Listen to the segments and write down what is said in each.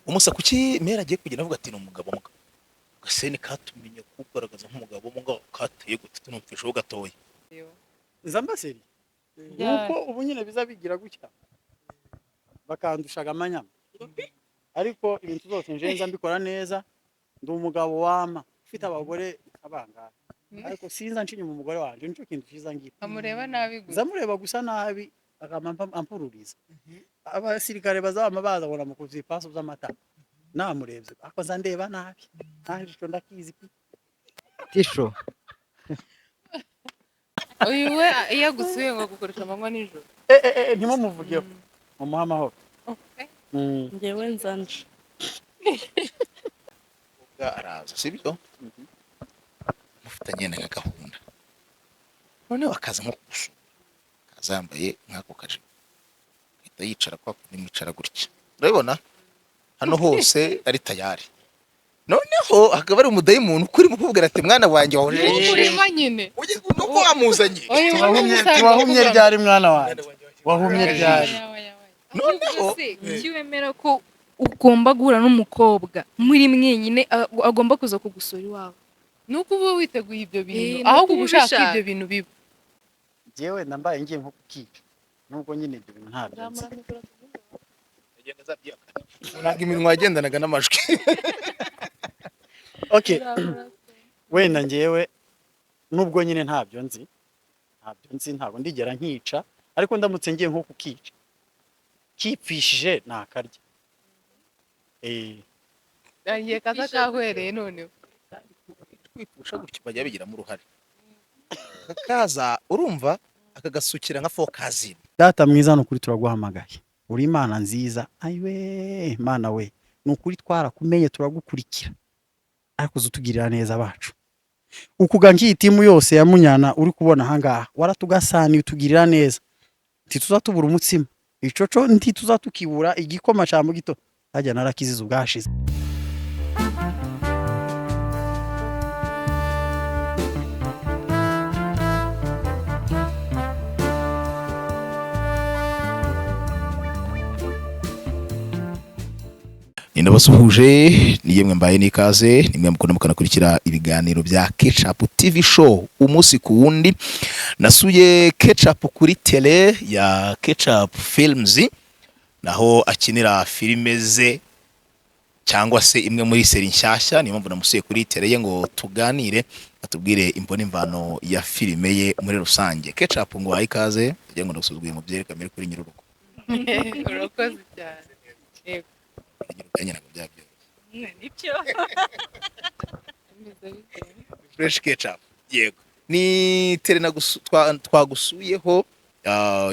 Umusa, kuki mera agiye kugenda avuga ati ni umugabo mbwa? Gaseni katumenye kugaragaza nk'umugabo mbwa kateye gute? Tunumvisheho gatoya. Nza mbaseri nuko ubu nyine biza bigira gutya bakandushaga amanyama, ariko ibintu byose nje nza mbikora neza. Ndi umugabo wama ufite abagore abangahe, ariko sinza nshinya umugore wanje, nico kintu cyiza ngira. Amureba nabi gusa. Nza mureba gusa nabi, akama ampururiza abasirikare bazaba baza ngo namukuze ibipasu by'amata namurebye, ariko nza ndeba nabi nanje ico ndakizi pi. Tisho. Uyu we iyo agusuye ngo agukoresha amanywa nijoro. Eh eh eh, ntimumuvugeho, mumuhe amahoro. Njyewe nzanje. Araza, sibyo? Mufitanye na gahunda, noneho akaza nko kugusura, akaza yambaye nk'ako kajipo, ahita yicara kwa kundi mwicara gutya, urabibona hano hose ari tayari. Noneho hakaba ari umudayimoni ukuri mu kukubwira ati mwana wanjye wahojeje. Urimo nyine. Nuko wamuzanye. Uyu Wahumye ryari mwana wanjye? Wahumye ryari? Noneho Kuki wemera ko ugomba guhura n'umukobwa muri mwenyine, agomba kuza kugusura iwawe? Nuko uba witeguye ibyo bintu, Nuko ahubwo uba uba ushaka ubishaka. ibyo bintu biba. Jewe ndambaye ngiye nko kukica, nubwo nyine ibyo bintu ntabyo nzi. Ntabwo iminwa yagendanaga n'amajwi. Okay, wenda njyewe nubwo nyine ntabyo nzi, ntabyo nzi, ntabwo ndigera nkica, ariko ndamutse ngiye nko kukica kipfishije nakarya. Agiye kaza kahwereye noneho. Kwipfusha gutyo bajya babigiramo uruhare, kakaza urumva akagasukira nka fokazine. Data mwiza, ni ukuri turaguhamagaye, uri Imana nziza. Ayiwe Mana we, ni ukuri twarakumenye turagukurikira, ariko uza utugirira neza bacu. Ukuga nk'iyi timu yose ya Munyana uri kubona ahangaha, waratugasaniye utugirira neza, ntituza tubura umutsima, icoco ntituza tukibura, igikoma ca mugito hajya narakiziza ubwashize. Ni ndabasuhuje, ni yemwe mbaye n'ikaze, ni mwe mukunda mukanakurikira ibiganiro bya Ketchup TV Show umunsi ku wundi. Nasuye Ketchup kuri tele ya Ketchup Films, naho akinira filime ze cyangwa se imwe muri seri nshyashya. Niyo mpamvu namusuye kuri tele ye ngo tuganire, atubwire imboni imvano ya filime ye muri rusange. Ketchup, ngo wahe ikaze, kugira ngo ndagusuzuguye mu byerekamere kuri nyir'urugo. Urakoze cyane. Yego. Nyir'urugo ntabwo byaba byoroshye. Nibyo. Bimeze bite? Fresh Ketchup, yego, ni tele twagusuyeho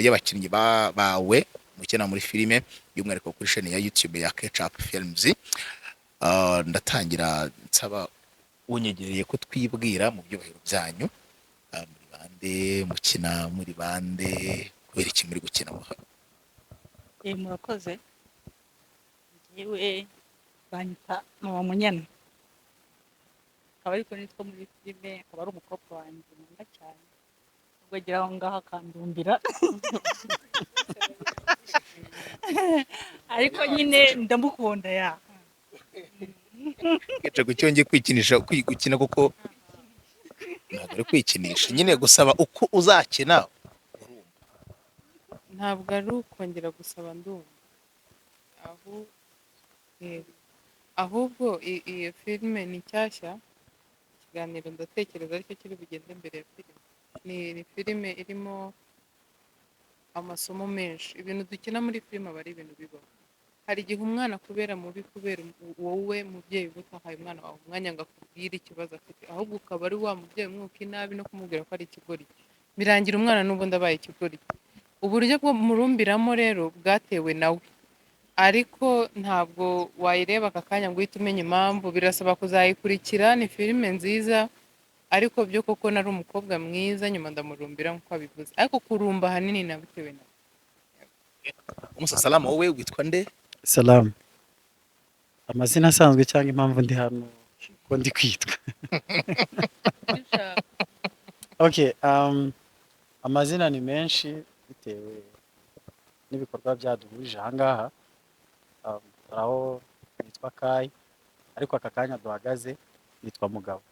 y'abakinnyi bawe mukina muri filime, by'umwihariko kuri chaîne ya YouTube ya Ketchup Films. Ndatangira nsaba unyegereye ko twibwira mu byubahiro byanyu. Muri bande, mukina muri bande, kubera iki muri gukina mu hano? Murakoze. Njyewe banyita Mama Munyana, akaba ariko nitwa muri filime, akaba ari umukobwa wanjye nkunda cyane, ubwo agera aho ngaho akandumbira, ariko nyine ndamukunda ya. Ketchup, icyo ngiye kwikinisha gukina, kuko ntabwo ari kwikinisha nyine, gusaba uko uzakina. Ntabwo ari ukongera gusaba, ndumva aho yego. Ahubwo iyo filime ni nshyashya, ikiganiro ndatekereza aricyo kiri bugende mbere ya filime. Ni filime irimo amasomo menshi. Ibintu dukina muri filime aba ari ibintu bibaho. Hari igihe umwana akubera mubi kubera wowe mubyeyi uba utahaye umwana wawe umwanya ngo akubwire ikibazo afite, ahubwo ukaba ari wa mubyeyi umwuka inabi no kumubwira ko ari ikigoryi, birangira umwana n'ubundi abaye ikigoryi. Uburyo bwo murumbiramo rero bwatewe nawe, ariko ntabwo wayireba aka kanya ngo uhite umenya impamvu, birasaba kuzayikurikira. Ni filime nziza, ariko byo koko nari umukobwa mwiza, nyuma ndamurumbira nk'uko abivuze, ariko kurumba ahanini nabitewe nawe. Umusa Salama, wowe witwa nde? Salamu. Amazina asanzwe cyangwa impamvu ndi hano ko ndi kwitwa? Okay, amazina ni menshi bitewe n'ibikorwa byaduhurije ahangaha. Hari aho Nitwa Kai, ariko aka kanya duhagaze nitwa Mugabo.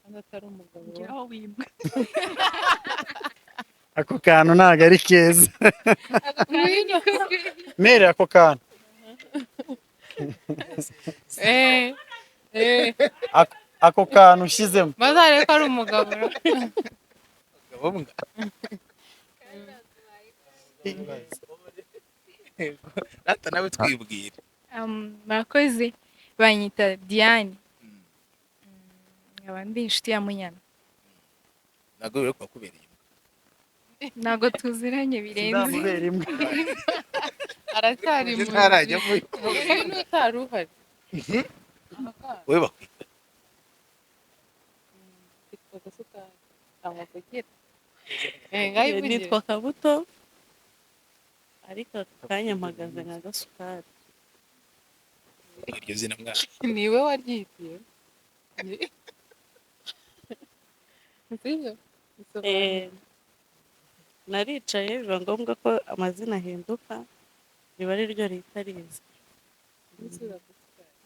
Kandi atari umugabo. Ngeraho w'imbwa. Ako kantu ntabwo ari keza. Ngwino. Mere ako kantu. Eh, eh. Ako kantu ushyizemo. Bazarebe ko ari umugabo. Mugabo mbwa. Rata nawe twibwira. Murakoze, banyita Diane. Nkaba ndi inshuti ya Munyana. Ntabwo rero kubakubereye. Ntabwo tuziranye birenze. Sinamubera imwe. Aracyari mu Ntarajyamo. Uyu ni utari uhari. Wowe bakwita. Yitwa Gasukari. Amavugira. Eh, ngaho ivugire. Nitwa Kabuto, ariko aka kanya mpagaze nka Gasukari. Iryo zina mwana. Niwe waryitiye. Sibyo? Bisobanuye. Naricaye biba ngombwa ko amazina ahinduka, riba ari ryo rihita riza. Gusubira Gasukari.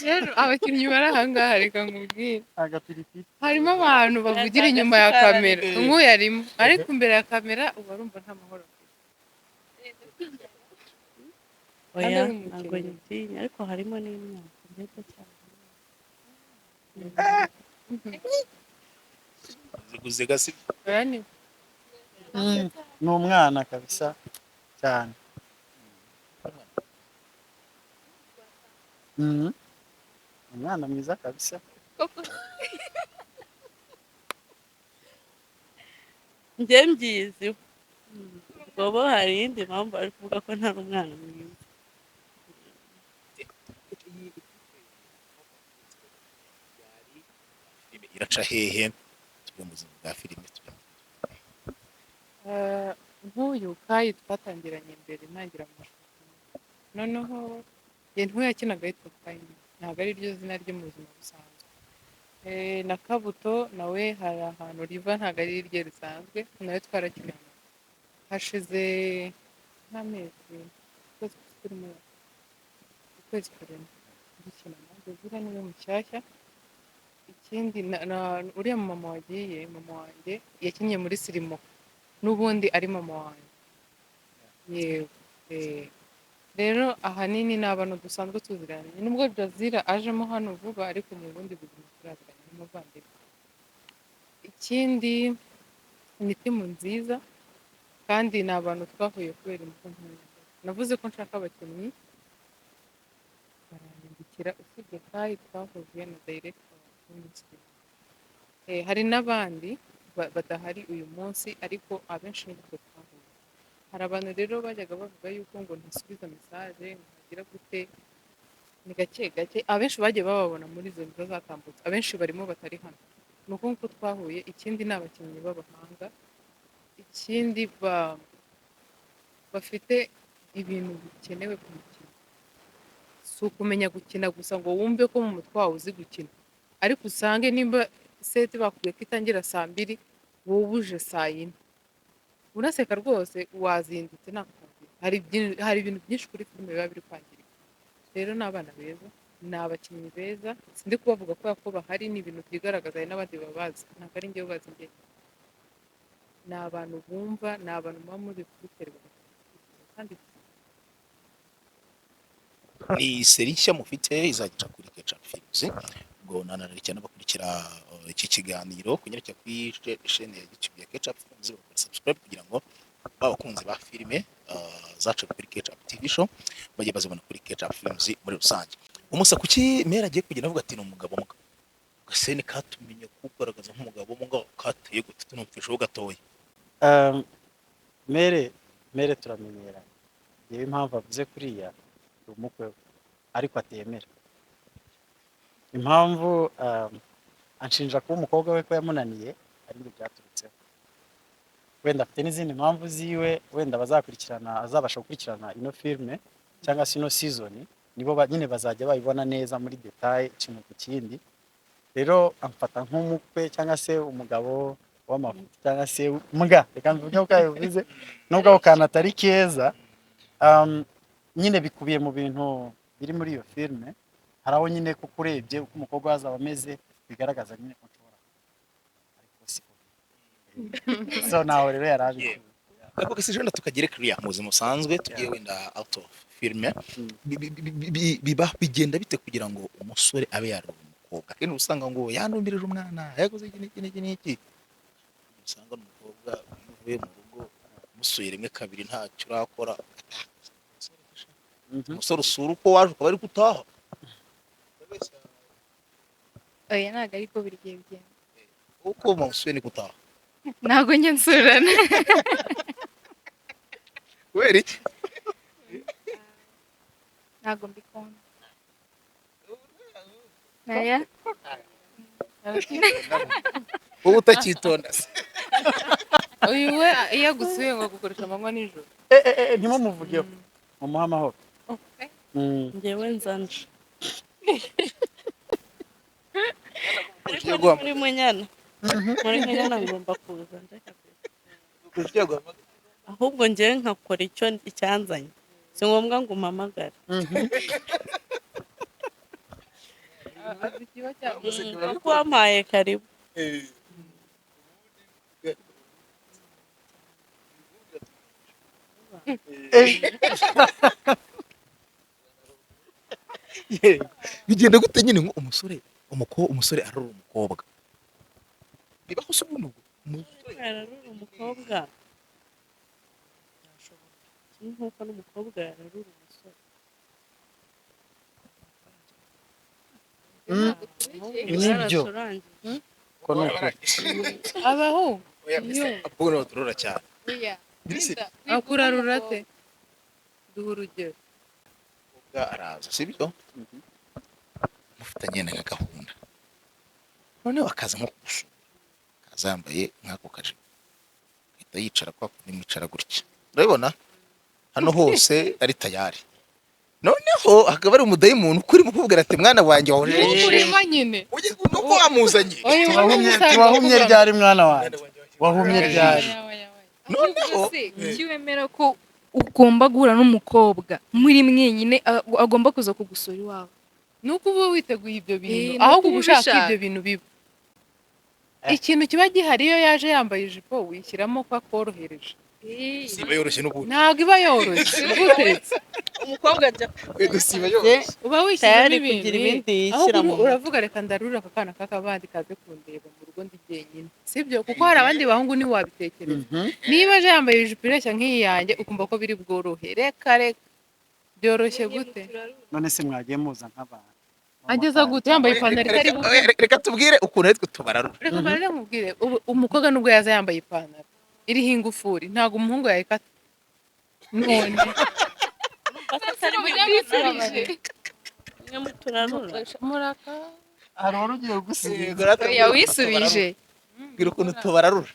Rero abakinnyi bari ahangaha, reka nkubwire. Agapiripiri. Harimo abantu bavugira inyuma ya kamera, nk'uyu arimo, ariko imbere ya kamera uba urumva nta mahoro afite. Oya, Kandi ari umukinnyi. ntabwo nyitinya, ariko harimo n'imyaka ndetse cyane. Ziguzega si. Oya, ni Ni umwana kabisa cyane. Umwana mwiza kabisa. Njye mbyiziho. Ubwo bo hari iyindi mpamvu bari kuvuga ko ntari umwana mwiza. Filime iraca hehe? Tujye mu buzima bwa filime tujye. Nk'uyu Kayi twatangiranye mbere ntangira amashusho. Noneho njye ntuyakinaga yitwa Kayi, ntabwo ari ryo zina rye mu buzima busanzwe. Na Kabuto nawe hari ahantu riva, ntabwo ari irye risanzwe, nawe twarakinana. Hashize nk'amezi, ukwezi kurimo, ukwezi kurimo dukinana. Jazira niwe mushyashya. Ikindi uriya mama wagiye, mama wanjye yakinnye muri Sirimo, n'ubundi ari mama wanjye. Yego. Rero ahanini ni abantu dusanzwe tuziranye, nubwo Jazira ajemo hano vuba, ariko mu bundi buzima turaziranye n'umuvandimwe. Ikindi ni timu nziza, kandi ni abantu twahuye kubera imbuga nkoranyambaga. Navuze ko nshaka abakinnyi baranyandikira, usibye Kayi twahuye na director w'umusirimu. Hari n'abandi badahari uyu munsi, ariko abenshi ni twe twahuye. Hari abantu rero bajyaga bavuga yuko ngo ntasubiza message, ngo ntagira gute, ni gake gake. Abenshi bagiye bababona muri izo nzira zatambutse, abenshi barimo batari hano. Ni uko nguko twahuye. Ikindi ni abakinnyi b'abahanga, ikindi bafite ibintu bikenewe ku mukino. Si ukumenya gukina gusa ngo wumve ko mu mutwe wawe uzi gukina, ariko usange nimba seti bakubwiye ko itangira saa 2, wowe uje saa 4, unaseka rwose wazindutse nta kazi. Hari ibintu byinshi kuri filime biba biri kwangirika. Rero ni abana beza, ni abakinnyi beza, sindi kubavuga kubera ko bahari, ni ibintu byigaragaza, hari n'abandi babazi, ntabwo ari njyewe ubazi njye. Ni abantu bumva, ni abantu muba muri kubiterwa kandi Ni seri nshya mufite izajya kuri Ketchup Films. Ubwo nanararikira n'abakurikira iki kiganiro kunyarukira kuri chaîne ya YouTube ya Ketchup Films, bakora subscribe kugira ngo babakunzi ba filime zacu kuri Ketchup TV show bajye bazibona kuri Ketchup Films muri rusange. Umusa kuki Mera agiye kugenda avuga ati ni umugabo mbwa? Gasene katumenye kugaragaza nk'umugabo mbwa kateye gute tunumvisheho gatoya. Mere turamenyeranye. Yewe impamvu avuze kuriya ndi umukwe we, ariko atemera. Impamvu anshinja kuba umukobwa we ko yamunaniye, ari byo byaturutseho. Wenda afite n'izindi mpamvu ziwe, wenda bazakurikirana, azabasha gukurikirana ino filme cyangwa se ino season, nibo nyine bazajya bayibona neza muri detail ikintu ku kindi. Rero amfata nk'umukwe cyangwa se umugabo W'amafuti cyangwa se mbwa, reka mvuge uko yabivuze, nubwo ako kantu atari keza. Nyine bikubiye mu bintu biri muri iyo filime. Hari aho nyine kuko urebye uko umukobwa we azaba ameze, bigaragaza nyine ko nshobora, ariko siko. So naho rero yari abikuye. Ariko se wenda tukagere clear mu buzima busanzwe, tugiye wenda out of filme, biba bigenda bite kugira ngo umusore abe yarora umukobwa? Akenshi usanga ngo yanumbirije umwana, yakoze iki n'iki n'iki n'iki. Usanga n'umukobwa iyo uvuye mu rugo umusuye rimwe, kabiri, ntacyo urakora. Umusore usura uko waje ukaba ari gutaha. Oya, ntabwo ariko buri gihe bigenda. Uko musuye ni gutaha. Ntabwo njya nsurana. Kubera iki? Ntabwo mbikunda aya. Wowe utakitonda se? Uyu we iyo agusuye ngo agukoresha amanywa nijoro. Eh, eh, eh, ntimumuvugeho, mumuhe amahoro. Njyewe nzanje Ugiye ariko guhamagara. muri Munyana, muri Munyana ngomba kuza nje kabisa. Ugiye guhamagara. Ahubwo njyewe nkakora icyo icyanzanye, si ngombwa ngo umpamagare. Azi ikiba cyabo. Kuko wampaye karibu. Yego. Bigenda gute nyine ngo umusore umusore arora umukobwa? Bibaho se ubundi ubwo umusore Yararura umukobwa byashoboka kimwe nk'uko n'umukobwa yararura umusore. Nibyo. Byaraturangije. Ko ni ukuri. Abaho. Oya, mbese abakobwa nibo baturora cyane. Oya. Mbese Akurarura ate? Duha urugero. Umukobwa araza, sibyo, mufitanye na gahunda, noneho akaza nko kugusura, akaza yambaye nk'ako kajipo, ahita yicara kwa kundi mwicara gutya, urabibona hano hose ari tayari, noneho hakaba ari umudayimoni ukuri mu kukubwira ati: "Mwana wanjye, wahojeje." Urimo nyine. Ujye nuko wamuzanye. Oya, Wahumye ryari, mwana wanjye? Wahumye ryari? Noneho- Ahubwo se kuki wemera ko ugomba guhura n'umukobwa muri mwenyine, agomba kuza kugusura iwawe? Ni uko uba witeguye ibyo bintu. Eh, ni ahubwo uko uba uba ushaka ubishaka. ibyo bintu biba ikintu kiba gihari. Iyo yaje yambaye ijipo, wishyiramo ko akorohereje. Siba yoroshye n'ubundi. Ntabwo iba yoroshye gutetse. Umukobwa ajya Yego, siba yoroshye. Uba wishyizemo tayari ibintu kugira ibindi ahubwo yishyira mu mutwe. Uravuga: "Reka ndarura aka kana k'akabandi kaze kundeba mu rugo ndi jyenyine." Sibyo? Kuko hari abandi bahungu ntiwabitekereza. Niba aje yambaye ijipo ireshya nk'iyi yanjye, ukumva ko biri bworohe. Reka reka, byoroshye gute? None se mwagiye muza nk'abantu? Ageza gute yambaye ipantaro itari bugufi? Reka, reka tubwire ukuntu ari twe tubararura. Reka mbarare nkubwire. Ubu umukobwa nubwo yaza yambaye ipantaro iriho ingufuri, ntabwo umuhungu yayikata none. Mwe muturarura. Muraka. Hari uwari ugiye gusiga. Oya, wisubije. Bwira ukuntu tubararura.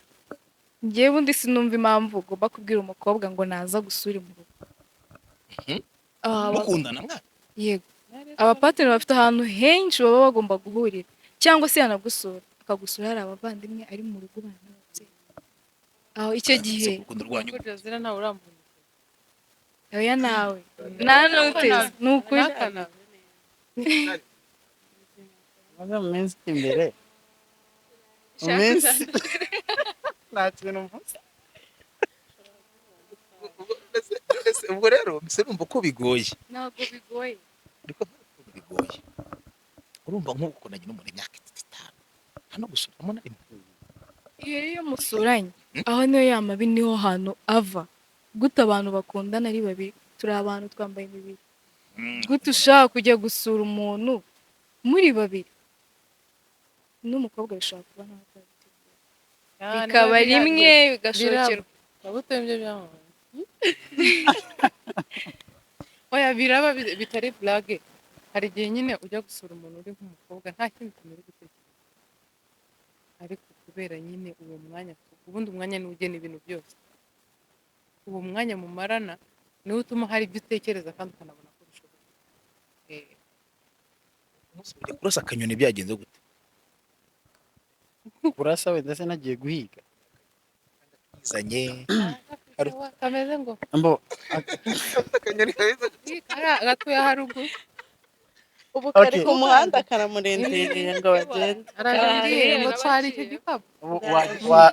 Njyewe ubundi sinumva impamvu ugomba kubwira umukobwa ngo naza gusura mu rugo. Mukundana mwana. Yego, abapateri bafite ahantu henshi baba bagomba guhurira, cyangwa se yanagusura, akagusura hari abavandimwe, ari mu rugo bana n'ababyeyi, aho icyo gihe. Urukundo rwanyu. Kuko Jazira ntawe urambuye. Oya, nawe nta n'uteze, ni ukuri. Nakana. Maze mu minsi iri imbere, mu minsi, nta kintu mvuze. Ubwo rero mbese numva ko bigoye. Ntabwo bigoye. Ariko ntabwo bigoye, urumva nk'ubu ukundanye n'umuntu imyaka 3, 5, hano gusuramo na rimwe. Iyo rero iyo musuranye, aho niyo ya mabi, niho hantu ava. Gute abantu bakundana ari babiri, turi abantu twambaye imibiri, gute ushaka kujya gusura umuntu muri babiri n'umukobwa? Bishobora kuba nawe atabiteguye, bikaba rimwe bigashokerwa. Wabutembye byamamaye. Oya, biraba bitari blague. Hari igihe nyine ujya gusura umuntu uri nk'umukobwa, nta kindi kintu uri gutekereza, ariko kubera nyine uwo mwanya, ubundi umwanya niwo ugena ibintu byose. Uwo mwanya mumarana niwo utuma hari ibyo utekereza kandi ukanabona ko bishoboka. Umunsi ujya kurasa akanyoni byagenze gute? Kurasa wenda se nagiye guhiga. Izanye Kameze ngo Mbo akanyoni keza. Kariya gatuye haruguru. Ubu kari Okay. ku muhanda karamurendereye ngo bagende. Ararindiriye ngo twari icyo gikapu. Ubu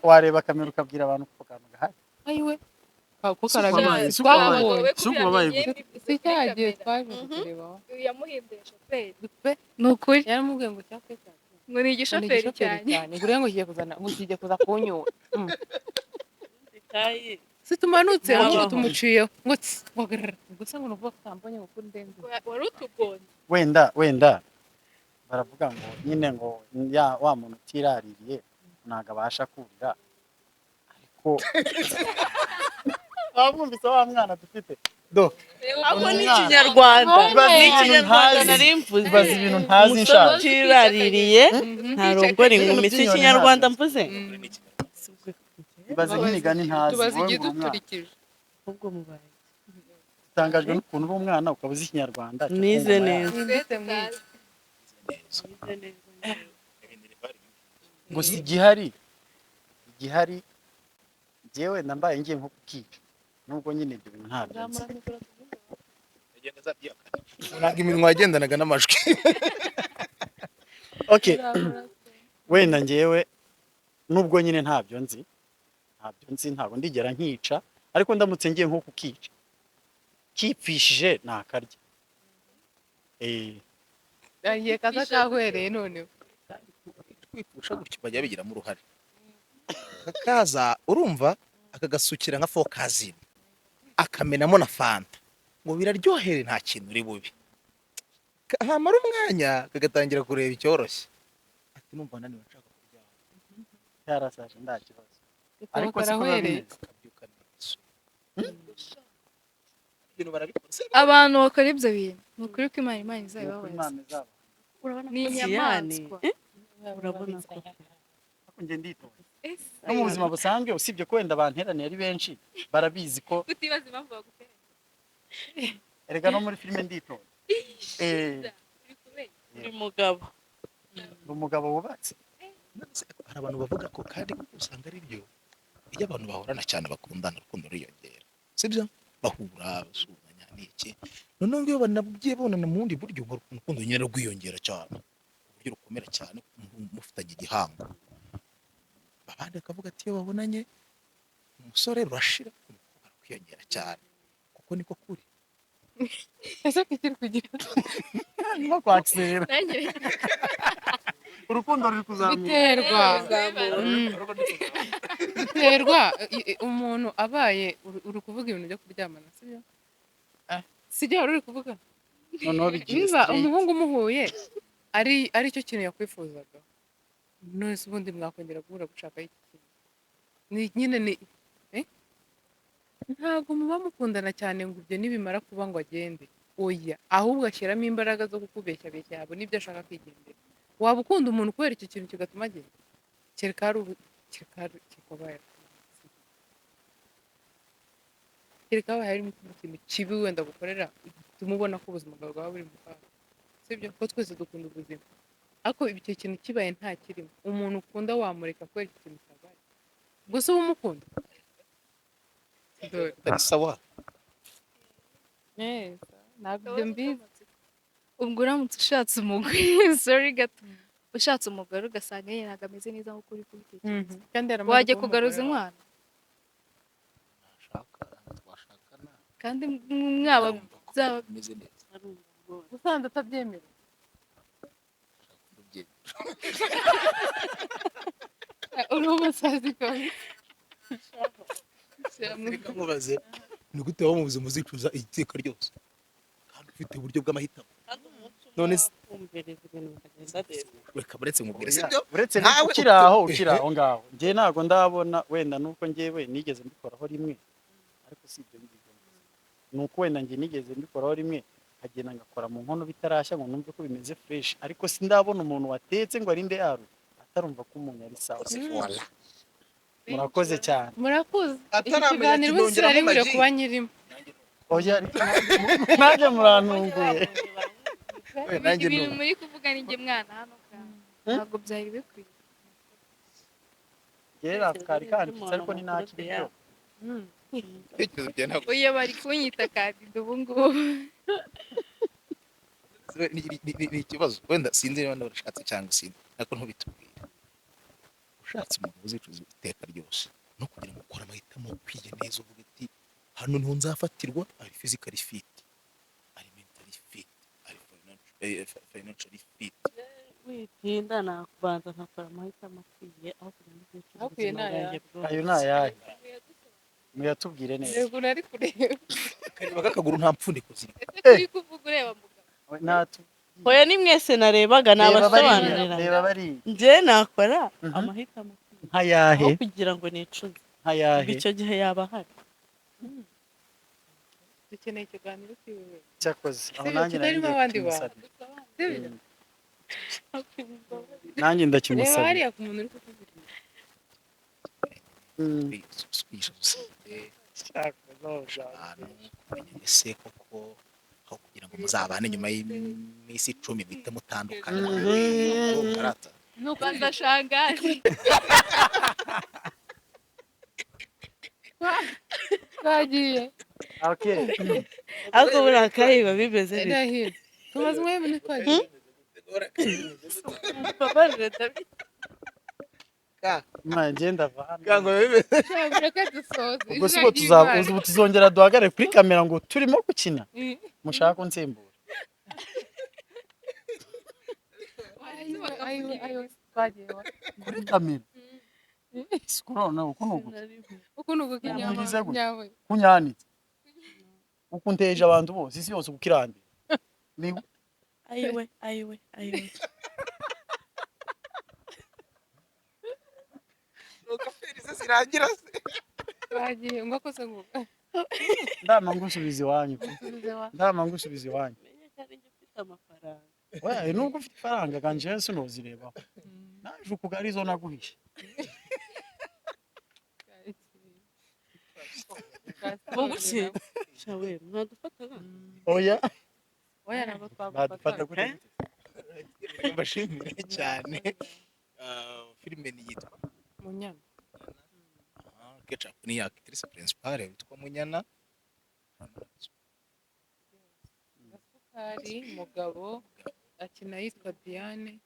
wareba kamera ukabwira abantu ko kantu gahari. Ayiwe, ko Si uko wabaye, karabizi si uko wabaye. twabonye. Si uko wabaye gute? Si cya gihe twaje kukureba. Yamuhinduye shoferi. Pe. Ni ukuri. Yaramubwiye ngo cyakwe cyane. Ngo ni igishoferi cyane. Ngo uriya ngo kigiye kuzana, ngo kigiye kuza kunyura. Kayi. Si tumanutse Ntabaho. ahubwo tumuciyeho ngo tsi, ngo grrr. Gusa ngo nuvuga ko utambonye ngo kuri ndenze. Wari utugonze. Wenda baravuga ngo nyine ngo ya wa muntu utiraririye ntabwo abasha kurira, ariko wamwumvise wa mwana dufite do. Ako ni Umwana. Ikinyarwanda. Ibaze Ni ibintu Ikinyarwanda ntazi. nari mvuze. Ibaze ibintu ntazi. Umusore Nshaje. utiraririye ntarongora inkumi. Si By'inyoni Ikinyarwanda ntabyo. mvuze. Ibaze nk'imigani ntazi. Tubaze Wowe ngo uri umwana. igiduturikije. Ahubwo mubaye. Utangajwe n'ukuntu uri umwana ukaba uzi Ikinyarwanda cyo ku Nize ngoma yacu. neza. Twese mwize. Nize neza. Ngo si igihari, igihari njyewe nambaye ngiye nko kukica, nubwo nyine ibyo bintu ntabyo nzi. Ntabwo iminwa yagendanaga n'amajwi. Okay, wenda njyewe nubwo nyine ntabyo nzi, ntabyo nzi, ntabwo ndigera nkica, ariko ndamutse ngiye nko kukica kipfishije nakarya. Agiye kaza kahwereye noneho. Kwipfusha gutyo bajya bigiramo uruhare, kakaza urumva akagasukira nka fokazine, akamenamo na fanta ngo biraryohere, nta kintu uri bubi. Hamara umwanya kagatangira kureba icyoroshye, ati numva naniwe nshaka kuryama. Cyarasaje nta kibazo. Ariko Ariko siko biba karahwereye. bimeze. Akabyuka neza, ibintu barabikora. Abantu bakora ibyo bintu, ni ukuri ko Imana Ni ukuri. izabibabaza. Imana izaba. Ni Siyani. inyamaswa. Eh? Urabona ko Ariko njye nditonda Ese no mu buzima busanzwe, usibye ko wenda banteraniye ari benshi barabizi ko kutibaza impamvu bagutera. Erega no muri filime nditonda. Uri kubeshya. Uri mugabo. Ndi umugabo wubatse. Hari abantu bavuga ko, kandi usanga ari byo, iyo abantu bahorana cyane bakundana, urukundo ruriyongera, sibyo? Bahura basuhuzanya n'iki, noneho iyo banagiye bonana mu bundi buryo, ngo urukundo nyine rwiyongera cyane ku buryo rukomera cyane, mufitanye igihango. Abandi bakavuga ati iyo babonanye umusore rurashira, umukobwa arakwiyongera cyane, kuko niko kuri. Ese kikiri kugira Ndimo kwakira. Nanjye. Urukundo ruri kuzamuka. Biterwa. Biterwa umuntu abaye uri kuvuga ibintu byo kuryamana, sibyo? Ah, sibyo wari uri kuvuga? Noneho bigiye Niba straight. umuhungu umuhuye ari cyo kintu yakwifuzaga, none se ubundi mwakongera guhura gushaka iki kintu? Ni nyine ni eh? Ntabwo muba mukundana cyane ngo ibyo nibimara kuba ngo agende, oya, ahubwo ashyiramo imbaraga zo kukubeshya beshya yabona ibyo ashaka akigendera. Waba ukunda umuntu kubera icyo kintu kigatuma agenda? Kereka hari ubu, kereka habaye harimo ikindi kintu kibi wenda gukorera gituma ubona ko ubuzima bwawe bwaba buri mu kaga, sibyo? Ko twese dukunda ubuzima, ariko icyo kintu kibaye nta kirimo, umuntu ukunda wamureka kubera iki kintu cyabaye gusa uba umukunda? Dore. Ari sawa. Neza, ntabyo mbizi. Ubwo uramutse ushatse umugore, sorry gato, ushatse umugore ugasanga nyine ntabwo ameze neza nk'uko uri kubitekereza, Kandi yaramaze wajya kuba kugaruza umugore wawe. inkwano? Nashaka twashakana. Kandi mwaba Arumva ko byaba bimeze neza. Usanze atabyemera? Ubyemera. Uri umusazi kabisa. Reka nkubaze, ni gute waba mu buzima uzicuza iteka ryose kandi ufite uburyo bw'amahitamo? None se- Kumviriza ibintu bikagenda neza. Reka buretse nkubwire, Oya, sibyo? uretse Nawe ukiri aho, ukiri aho ngaho, njye ntabwo ndabona, wenda nuko njyewe nigeze mbikoraho rimwe, ariko si ibyo ngibyo. Ni uko wenda njye nigeze mbikoraho rimwe, nkagenda ngakora mu nkono bitarashya ngo numve ko bimeze fresh, ariko sindabona umuntu watetse ngo arinde yaru atarumva ko umuntu ari sawa. Voilà. Murakoze cyane. Murakoze. Iki Ataramenya kiganiro ati ubu sinari ndongeramo nkwiye amagi. kuba nyirimo. Oya, ariko nanjye murantunguye. Oya, nanjye Ibintu ndumva. muri kuvuga ni njye mwana hano kandi ntabwo byari bikwiye. Kera kari kanditse ariko ni ntakiri. Ibitekerezo byawe ntabwo Oya, bari kunyita Kadida ubu ngubu. Ni ikibazo wenda sinzi niba narashatse cyangwa sinzi, ariko ntubitubwire. Ushatse umuntu uzicuza iteka ryose no kugira ngo ukore amahitamo akwiye neza, uvuga ati: "Hano niho nzafatirwa, ari physically fit, ari mentally fit, ari financially fit." Witinda, nakubanza nkakora amahitamo akwiye aho kugira ngo nzicuze Akwiye ubuzima ni ayahe? bwanjye bwose. Ayo ni ayahe? Muyatubwire neza. Yego, nari kureba. Akareba k'akaguru nta mpfundiko ziri. Ese kuri kuvuga ureba mugabo? Oya, ni mwese narebaga, Reba bariya, nabasobanurira. reba bariya. Njye nakora amahitamo akwiye Nkayahe? aho kugira ngo nicuze. Nkayahe? Icyo gihe yaba ahari. Dukeneye ikiganiro cyiwe wenyine. Cyakoze aho Sibyo, nanjye nari kitarimo ngiye abandi bantu. kukimusabira. Sibyo? Nanjye Reba ndakimusabira. hariya ku muntu uri kukuvugira. Kwigisha sosiyete. Cyakoze aho ushaka. Abantu kumenya ese koko aho kugira ngo muzabane, nyuma y'iminsi 10 muhite mutandukana. Urumva rata? Nuko Rwanda shangazi. Twagiye. Okay. Ariko buriya kayi biba bimeze bite? Ndahiro, tumaze umwanya munini twagiye. Mbabarire, David. Mwana, njye ndava hano. Ngango bimeze. Reka dusoze. Ubwo si bwo ubu tuzongera duhagarare kuri kamera ngo turimo gukina, mushaka kunsimbura? Ayiwe, ayiwe, twagiye wa. Kuri kamera siko noneho uku ni uku. Uku ni ugukinyama. Ngize gutya. Nyawe. Kunyanitse uku, nteje abantu bose, isi yose kukirangira ni Ayiwe, ayiwe, ayiwe! Zirangira se? Twagiye ngo akose ngo Ndama ngusubiza iwanyu pe. Dusubize wa. Ndama ngusubiza iwanyu. Menye ko ari njye ufite amafaranga. Oya, nubwo ufite ifaranga kanje sinozirebaho, naje ukuga arizo naguhishe. Ubu se shawe mwadufataga? Oya. Oya, ntabwo badufata twagufata. gute? Mbashimire cyane. Ah, filime ni yitwa Munyana. Ah, Ketchup ni ya actrice principale witwa Munyana. Gasukari mugabo akina yitwa Diane.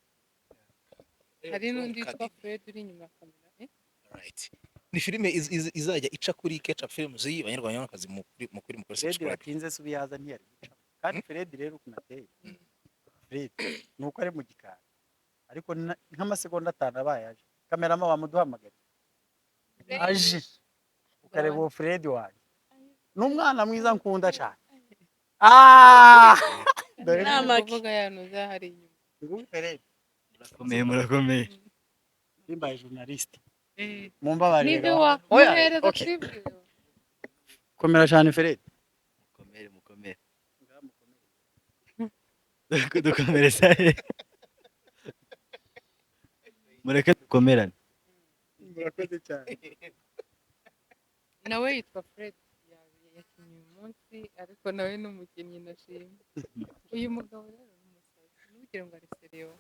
Hari n'undi witwa Fred uri inyuma ya kamera, eh? Right. Ni filime izajya ica kuri Ketchup Films. Abanyarwanda n'abanyarwandakazi mukuri mukore Fred subscribe. yatinze se ubiyaza ntiyari guca kandi. Fred rero ukuntu ateye, Fred ni uko ari mu gikari, ariko nk'amasegonda 5 abaye aje, kamerama wamuduhamagara aje ukareba uwo Fred wanjye, ni umwana mwiza nkunda cyane. Ah! Dore Ni amaki. Kuvuga yanuza hari inyuma. Nguyu Fred. Murakomeye, murakomeye. Nimbaye journaliste, Eh, mumbabarire. Nibyo wa Oya, muhereza okay. twibwire. Komera cyane, Fred. Mukomere, mukomere. Dukomereza he? Mureke dukomerane. Murakoze cyane. Nawe yitwa Fred, yakinnye uyu munsi, ariko nawe ni umukinnyi nashimye. Uyu mugabo rero ni umusazi, ntugire ngo ari sérieux.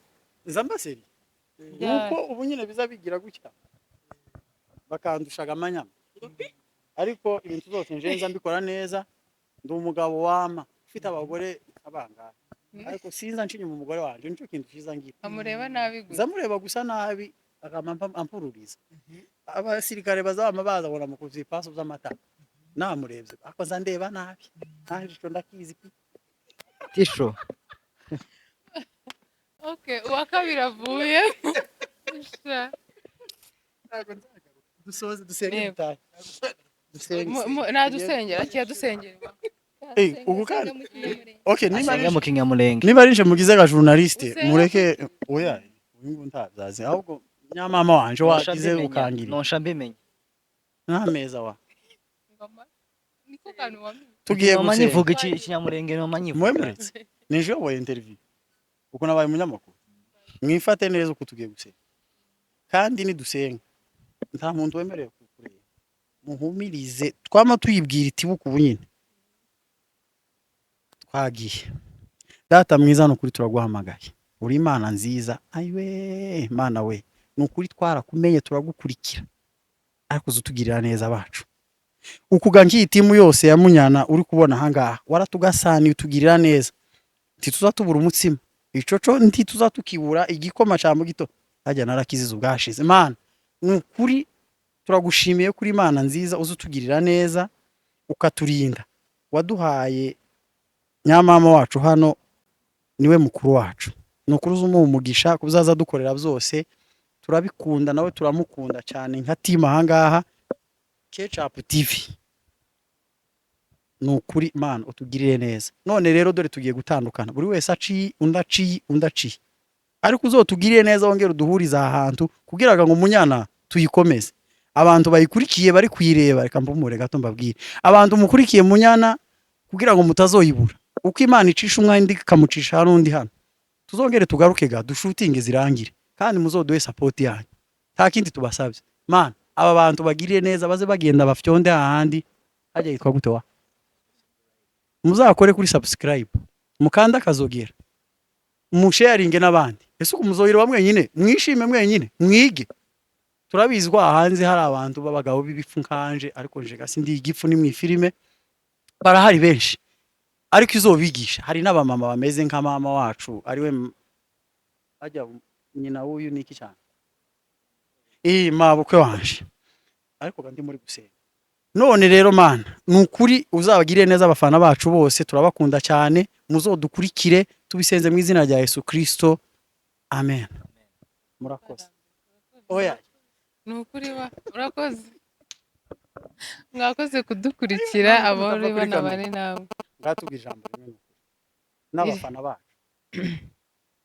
Nza mbaseri nuko ubu nyine biza bigira gutya bakandushaga amanyama, ariko ibintu byose nje nza mbikora neza. Ndi umugabo wama ufite abagore abangahe, ariko sinza nca inyuma umugore wanje, nicyo kintu cyiza ngira. Amureba nabi gusa. Nza mureba gusa nabi, akama ampururiza abasirikare bazaba baza ngo namukuze ibipasu by'amata namurebye, ariko nza ndeba nabi nanje ico ndakizi pi. Tisho. Okay, uwa kabiri avuye. Sha. Dusoze dusenge. Yego. Dutahe dusenge. Nadusengera, akira dusengera. Eh, ubu kandi okay, niba Asenge mu Kinyamulenge. Niba ari nje mugize ga journaliste, Usenge. mureke. Oya, uyu nguyu ntabyazi, ahubwo nyamama wanje Nonsha wagize mbimenya, ukangirira. Nonsha mbimenya. N'ameza wa Ngoma. Niko kantu wamenye. Tugiye Mama gusenga. nyivuga Ikinyamulenge, mama nyivuga. Mwe muretse nije uyoboye interview uko nabaye umunyamakuru, mwifate neza uko tugiye gusenga, kandi nidusenga nta muntu wemerewe kukureba, muhumirize twama tuyibwira itibuka. Ubu nyine twagiye. Data mwiza, ni ukuri turaguhamagaye, uri Imana nziza. Ayiwe, Mana we, ni ukuri twarakumenye, turagukurikira. Ariko uza utugirira neza bacu. Ukuga nk'iyi team yose ya Munyana uri kubona ahangaha, waratugasaniye, utugirira neza, ntituza tubura umutsima, icoco ntituza tukibura, igikoma ca mugito hajya narakiziza ubwashize. Mana, ni ukuri turagushimiye kuri Imana nziza uza utugirira neza ukaturinda. Waduhaye nyamama wacu hano, niwe mukuru wacu. Ni ukuri uza umuha umugisha kuzaza dukorera byose, turabikunda, nawe turamukunda cyane nka team ahangaha Ketchup TV. Ni ukuri Mana utugirire neza. None rero dore tugiye gutandukana, buri wese aciye undi, aciye undi, aciye, ariko uzotugirire neza, wongere uduhurize aha hantu kugira ngo Munyana tuyikomeze, abantu bayikurikiye bari kuyireba. Reka mbumure gato mbabwire, abantu mukurikiye Munyana, kugira ngo mutazoyibura, uko Imana icisha umwanya undi ikamucisha hano undi hano, tuzongere tugaruke ga dushutinge zirangire, kandi muzoduhe support yanyu. Nta kindi tubasabye. Mana, aba bantu bagiriye neza, baze bagenda bafyonde ahandi hajya yitwa gute wa, muzakore kuri subscribe, mukanda akazogera, musharinge n'abandi. Ese uku muzohirwa mwenyine, mwishime mwenyine, mwige? Turabizi ko hanze hari abantu b'abagabo b'ibifu nkanje, ariko nje gasi ndi igifu, ni mu ifilime barahari benshi, ariko izobigisha. Hari n'abamama bameze nka mama wacu, ariwe ajya nyina w'uyu niki cyane, mabukwe wanje, ariko ga ndi muri gusenga. None rero Mana, ni ukuri uzabagirire neza abafana bacu bose, turabakunda cyane, muzodukurikire. Tubisenze mu izina rya Yesu Kristo, amen. Murakoze. Oya. Ni ukuri wa urakoze, mwakoze kudukurikira. Ariko Abari mutava kuri bana kamera. Bari nawe. Ngatubwira ijambo rimwe, ni ukuri n'abafana bacu.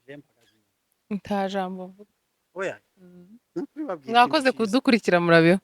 Je mpagaze inyuma. Nta jambo mvuga. Oya. Ni ukuri babwira ikintu Mwakoze cyiza. kudukurikira, murabeho.